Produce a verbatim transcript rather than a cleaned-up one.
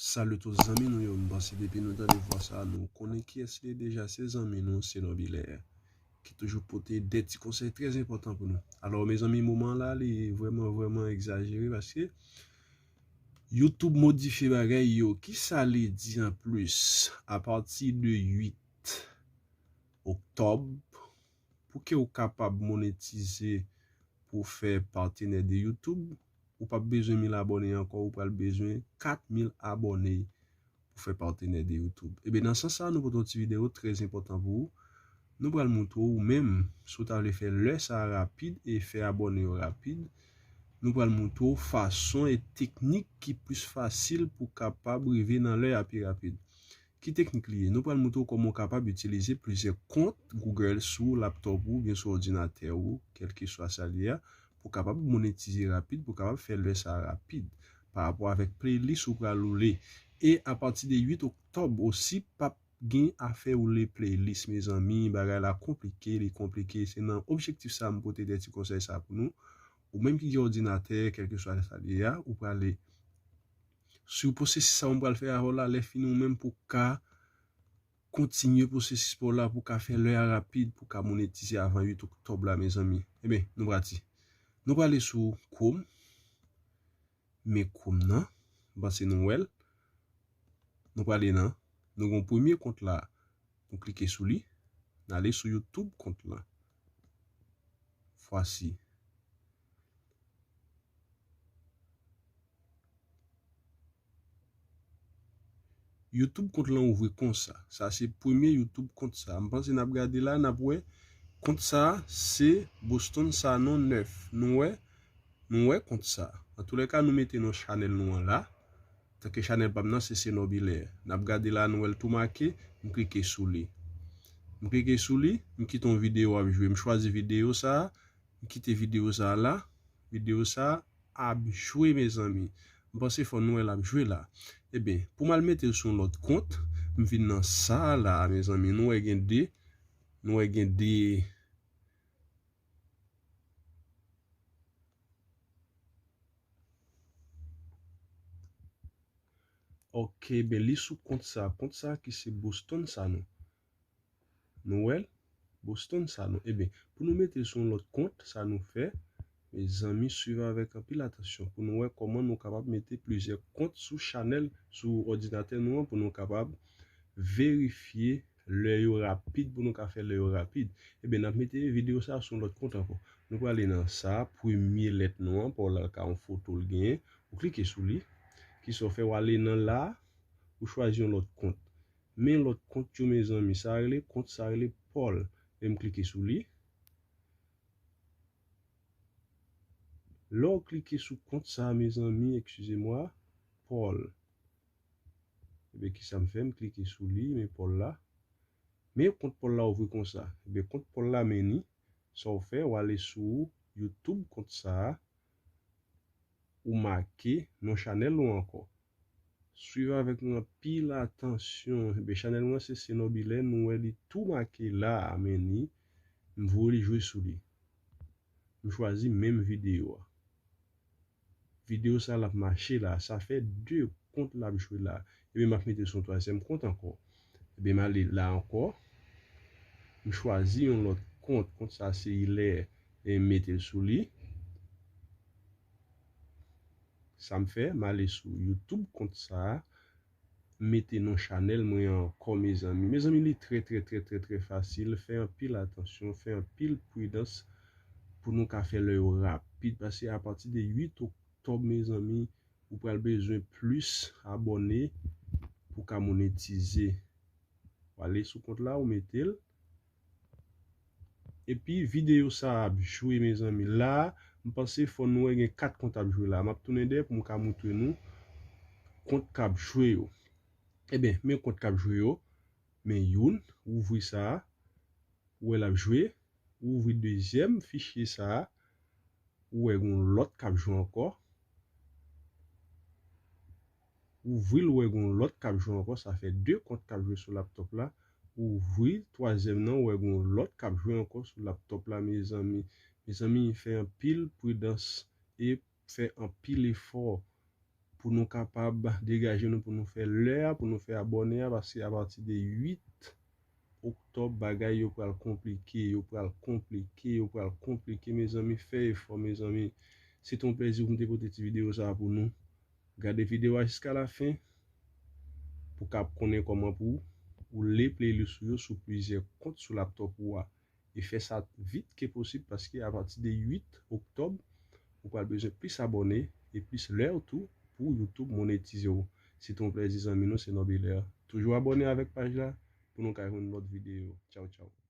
Salut tout zanmi nou yo, m panse depi nou tande vwa sa, nou konnen kiyès li ye deja, se zanmi nou, se Nobiler, ki toujou pote de ti konsèy trè enpòtan pou nou. Alò, mezanmi, moman la, li vrèman, vrèman egzajere paske YouTube modifye bagay yo. Kisa li di anplis? Apati de uit oktòb, pou ke w kapab monetize pou w fè patenè de YouTube, ou p ap bezwen mil abòne ankò, ou pral bezwen kat mil abòne pou fè patenè de YouTube. Ebyen, nan sans sa, nou pote yon ti videyo trè enpòtan pou ou. Nou pral montre w, ou menm, si w ta vle fè lè sa a rapid e fè abòne yo rapid, nou pral montre w fason e teknik ki plis fasil pou w kapab rive nan lè a pi rapid. Ki teknik li ye? Nou pral montre w kòman w kapab itilize plizyè kont Google sou laptop ou oubyen sou òdinatè ou, kèlkeswa sa l ye a, pou w kapab monetize rapid, pou w kapab fè lè sa a rapid, pa rapò avèk playlist ou pral woule. E apati de uit oktòb osi, p ap gen afè woule playlist, mezanmi, bagay la konplike, li konplike. Se nan objektif sa a m pote de ti konsèy sa a pou nou. Ou menm ki gen òdinatè, kèlkeswa sa l ye a, ou prale sou pwosesis sa a m pral fè avè w la, lè fini ou menm pou w ka kontinye pwosesis pa w la, pou w ka fè lè a rapid, pou w ka monetize avan uit oktòb la, mezanmi. Ebyen, nou pati. Nou prale sou Chrome, men Chrome nan, m panse nou wè l. Nou prale nan, nou gen yon premye kont la, nou klike sou li, n ale sou YouTube kont lan. Fwa si. YouTube kont lan ouvri konsa. Sa se premye YouTube kont sa. M panse n ap gade la, n ap wè kont sa se Boston Sanon nèf. Nou wè, nou wè kont sa. Antoulèka, nou mete non chanèl nou an la. Tanke chanèl pa m nan se Senobiler. N ap gade la, nou wè l tou make, m klike sou li. M klike sou li, m kite yon videyo ap jwe. M chwazi videyo sa a, m kite videyo sa a la. Videyo sa a ap jwe, mezanmi. M panse fò nou wè l ap jwe la. Ebyen, pou m al mete l sou yon lòt kont, m vin nan sa a la, mezanmi. Nou wè gen de, nou wè gen de. Ok, ben li sou kont sa. Kont sa ki se Boston Sanon. Nou wè l? Boston Sanon. Ebyen, pou nou mete l sou yon lòt kont, sa nou fè, mezanmi, swiv avèk anpil atansyon pou nou wè kòman nou kapab mete plizyè kont sou chanèl, sou òdinatè nou an, pou nou kapab verifye lè yo rapid, pou nou ka fè lè yo rapid. Ebyen, n ap mete videyo sa a sou yon lòt kont ankò. Nou prale nan sa, premye lèt non an, pa w la ka yon foto l genyen. Ou klike sou li. Kisa w fè? W ale nan la, ou chwazi yon lòt kont. Men lòt kont yo, mezanmi, sa rele, kont sa rele Paul. E m klike sou li. Lè w klike sou kont sa, mezanmi, excusez-moi, Paul. Ebyen, kisa m fè? M klike sou li, men Paul la. Men kont Paul la ouvri konsa. Ebyen, kont Paul la, men ni, sa w fè, w ale sou YouTube kont sa a, ou make non chanèl ou ankò. Swiv avèk mwen anpil atansyon. Ebyen, chanèl mwen se Senobiler, nou wè li tou make la a, men ni, m voye l jwe sou li. M chwazi menm videyo a. Videyo sa l ap mache la, sa fè de kont l ap jwe la. Ebyen, m ap mete l sou yon twazyèm kont ankò. Ebyen, m ale la ankò. M chwazi yon lòt kont. Kont sa se Hilaire. E m mete l sou li. Sa m fè, m ale sou YouTube kont sa a. M mete non chanèl mwen an ankò, mezanmi. Mezanmi, li trè, trè, trè, trè, trè fasil. Fè anpil atansyon, fè anpil pridans pou nou ka fè lè yo rapid. Paske apati de uit oktòb, mezanmi, ou pral bezwen plis abòne pou ka monetize. W ale sou kont la, ou mete l. Epi videyo sa a ap jwe, mezanmi. La, m panse fò nou wè gen kat kont ap jwe la. M ap tounen dèyè pou m ka montre nou kont k ap jwe yo. Ebyen, men kont k ap jwe yo. Men youn, ouvri sa a, ou wè l ap jwe. Ou ouvri dezyèm fichye sa a, ou wè gen yon lòt k ap jwe ankò. Ouvri l, ou wè gen yon lòt k ap jwe ankò, sa fè de kont k ap jwe sou laptòp la. Ouvri twazyèm nan, ou wè gen yon lòt k ap jwe ankò sou laptòp la, mezanmi. Mezanmi, fè anpil pridans e fè anpil efò pou nou kapab degaje nou pou nou fè lè a, pou nou fè abòne a, paske apati de uit oktòb, bagay yo pral konplike, yo pral konplike, yo pral konplike, mezanmi, fè efò, mezanmi. Se te yon plèzi pou m te pote ti videyo sa a pou nou. Gade videyo a jiska lafen pou w kab konnen kòman pou ou le playlist ou yo sou plizyè kont sou laptop ou a. E fè sa vit ke posib, paske apati de uit oktòb, ou pral bezwen plis abòne e plis lè tou pou YouTube monetize w. Se te yon plèzi, zanmi nou, se Norbert Hilaire. Toujou abòne avèk paj la pou nou ka jwenn lòt videyo. Tchaw, tchaw.